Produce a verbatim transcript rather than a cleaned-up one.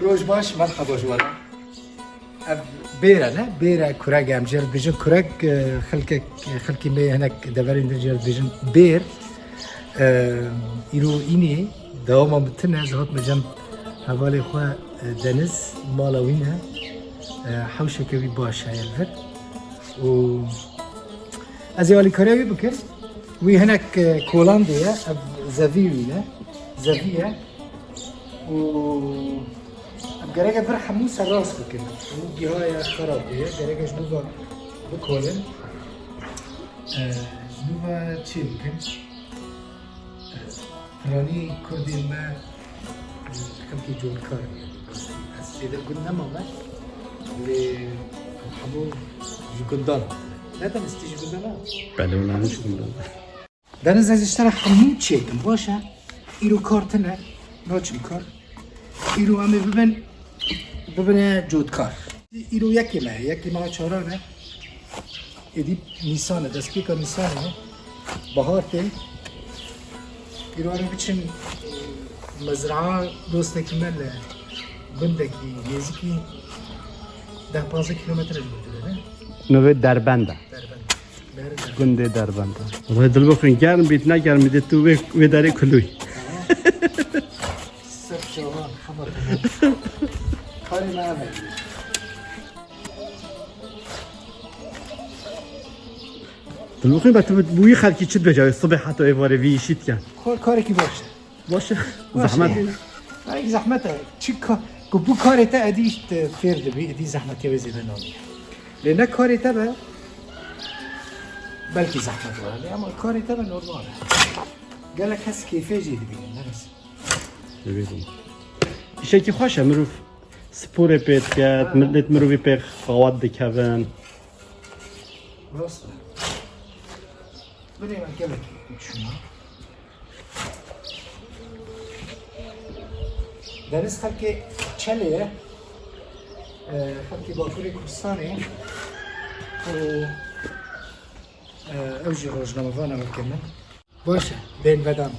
Roj baş, merhaba ji we re. Ev bêr e, ne? Bêr e, kureg e. Em jê re dibêjin kureg, e, xelkek, xelkî me hinek deverên din jê re dibêjin bêr. E, îro înê dewama min tune, ez hatime cem hevalê xwe, e, Deniz, mala wî ne. E, hewşeke wî baş heye li vir. Û ez ê alîkariya wî bikim. Wî hinek, e, kolandê ye, ev zevî wî ne. Zevî ye. Û em gerek e vir hemû serrast bikin. Hemû giha ye, xerab bûye. Gerek e ji nû ve bikolin. E, ji nû ve çê bikin. E, piranî kurdên me, e, xelkê corkar bûye. Ez zêde gund nemame. Lê hemû ji gundan. Ne Deniz, tî ji gundan e? Belê, hûn hemû ji gundan. Deniz, ez ji te re hemû çêkim, baş e? Îro kar tune, naçim kar. Îro em ê bibin, bibine cotkar. Îro yekê me, yekê meha çaran e. Êdî Nîsan e, destpêka Nîsanê e. Bahar tê. Îro em ê biçin, e, mezraa dostekî me li gundekî nêzîkî deh panzdeh kîlometre ji gundê ne? Navê Derbend e. Derbend. Gundê Derbend. Wellahî Dilbixwîn, germ bît, ne germ bît, tu wê, wê derê kulûy. Sef şavan, hema tamam. Karê me ev e. Dilbixwîn, be tu bi wî xelkî çi dibêje? Sibê heta êvarê vî îşî dikin. Kar, karekî baş e. Baş e. Baş e. Zehmet e. Ay, zehmet e. Çi ka-, ku bu karê te êdî işte fêr dibî, êdî zehmetê wê zêde nabî. Lê ne karê te be, belkî zehmet were. Lê ama karê te be normal e. Gelek kes kêfê jê dibînin, ne biz. Dibînin. Îşekî xweş e, mirov sporê pê dike, ha, millet mirovî pê xewat dikevin. Rast e. Binê me gelek şuna. Deniz xelkê Çelê ye. E, xelkê Bakurê Kurdistanê ye. Û, e, ew jî rojnamevana weke min. Baş e, bên vedan.